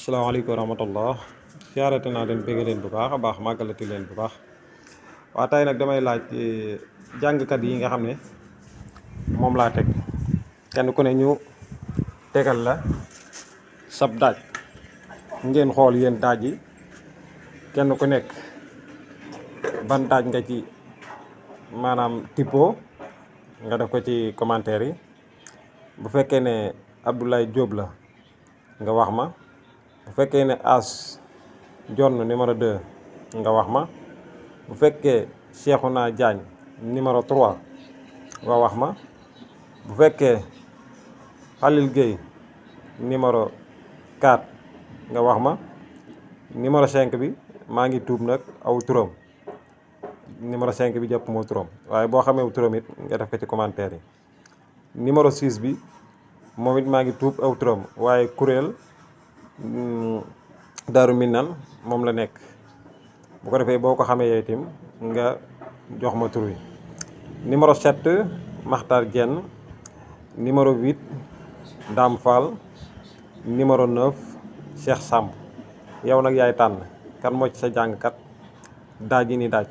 asalaamaaleykum wa rahmatullah siyaarate naa leen bëgg leen bu baax a baax màggalati leen bu baax waa tey nag damay laaj jàngkat yi nga xam ne moom laa teg kenn ku ne ñu tegal la sab daaj ngeen xool yéen daaj yi kenn ku nekk ban daaj nga ci maanaam tippoo nga def ko ci commentaire yi bu fekkee ne Abdoulaye Diop la nga wax ma bu fekkee ne As Jonn numéro 2 nga wax ma bu fekkee Cheikhouna Diagne numéro 3 nga wax ma bu fekkee Khalil Gueye numéro 4 nga wax ma numéro 5 bi maa ngi tuub nag aw turam numéro 5 bi jàpp moo turam waaye boo xamee turam it nga def ko ci commentaire yi numéro 6 bi moom it maa ngi tuub aw turam waaye kuréel Daaru Minaan moom la nekk bu ko defee boo ko xamee yow itam nga jox ma tur wi numéro 7 Makhtar Diène numéro 8 Dame Fall numéro 9 Cheikh Samb yow nag yaay tànn kan moo ci sa jàngkat daaj yi ni daaj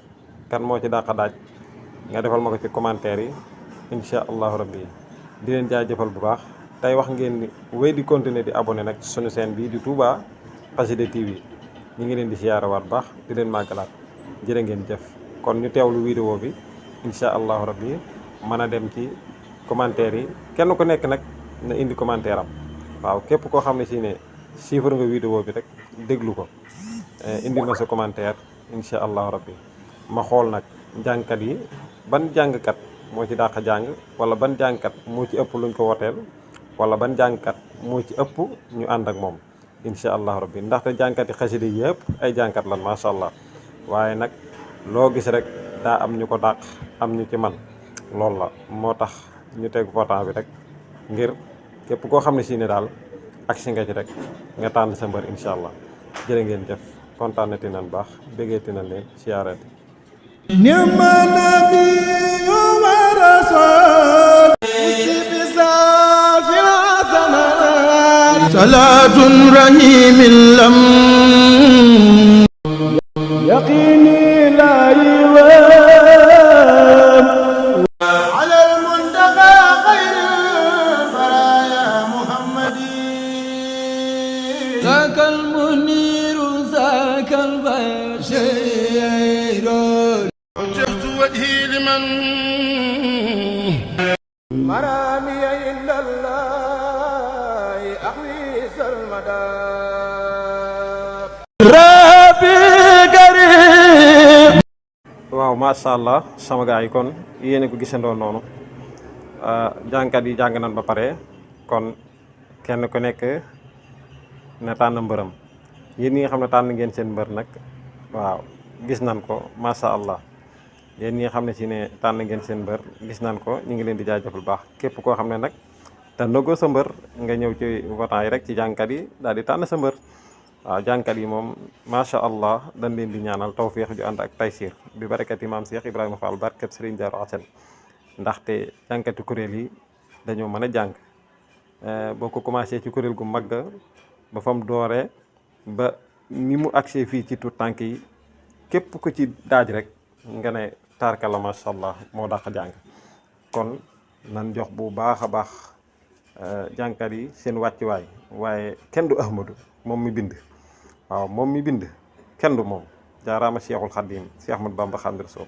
kan moo ci dàq daaj nga defal ma ko ci commentaire yi incha allahu rabbi di leen jaajëfal bu baax tey wax ngeen ni wéy di continuer di abonné nag suñu chaîne bii di Touba Xassida TV ñu ngi leen di siyaarawaat baax di leen màggalaat jërë ngeen jëf kon ñu teewlu vidéo bi incha allahu rabbi mën a dem ci commentaire yi kenn ku nekk nag na indi commentaire am waaw képp koo xam ne si ne suivre nga vidéo bi rek déglu ko indi ma sa commentaire incha allahu rabbi ma xool nag jàngkat yi ban jàngkat moo ci dàq jàng wala ban jàngkat moo ci ëpp luñ ko woteel wala ban jàngkat moo ci ëpp ñu ànd ak moom incha allahu rabbi ndaxte jàngkat yi xasida yëpp ay jàngkat lan macha allah waaye nag loo gis rek daa am ñu ko dàq am ñu ci man loolu la moo tax ñu teg votant bi rek ngir képp koo xam ne si ne daal agsi nga ci rek nga tànn sa mbër incha allah jërë ngeen jëf kontaanati nan baax béggeeti nañ leen siyaarati صلاة رحيم لم يقيني لا يوام على المنتقى خير البرايا محمدي ذاك المنير ذاك البشير وجهت وجهي لمن مرامي إلا الله أحوي المدى ربي كريم waaw macha allah sama gars yi kon yéen a ko gisandoo noonu jàngkat yi jàng nañ ba pare kon kenn ku nekk na tànn mbërëm yéen ñi nga xam ne tànn ngeen seen mbër nag waaw gis nañ ko macha allah yéen ñi nga xam ne si ne tànn ngeen seen mbër gis nañ ko ñu ngi leen di jaajëfal baax képp koo xam ne nag tànnagoo sa mbër nga ñëw ci votant yi rek ci jàngkat yi daal di tànn sa mbër waaw jàngkat yi moom macha allah dañ leen di ñaanal tawfiix ju ànd ak taysir bi barakat yi maam Cheikh Ibrahima Fall barkat Serigne Darou Hassane ndaxte jàngkati kuréel yi dañoo mën a jàng boo ko commencé ci kuréel gu mag ba fam dooree ba ni mu agsee fii ci tuut tànk yi képp ku ci daaj rek nga ne tarka la macha allah moo dàq jàng kon nan jox bu baax a baax jàngkat yi seen wàccuwaay waaye kenn du Ahmadu moom mi bind waaw moom mi bind kenn du moom jaaraama Cheikhul Khadim Cheikh Ahmad Bamba Khadim Rasoul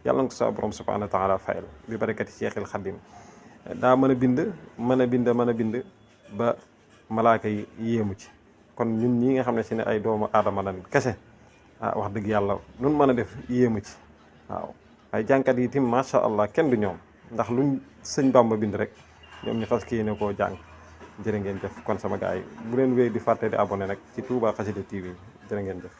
yàlla na ko sa borom subhanahu wa taala fayal bi barakati Cheikhul Khadim daa mën a bind mën a bind ba malaaka yi yéemu ci kon ñun ñi nga xam ne si ne ay doomu aadama lañ kese wax dëgg yàlla nun mën a def yéemu ci waaw ay jàngkat yi tim macha allah kenn du ñoom ndax luñ sëñ Bamba bind rek ñoom ñu fas kii ne koo jàng jërë ngeen jëf kon sama gars yi bu leen wéy di fàtte di abonné nag ci Touba Xassida TV jërë ngeen jëf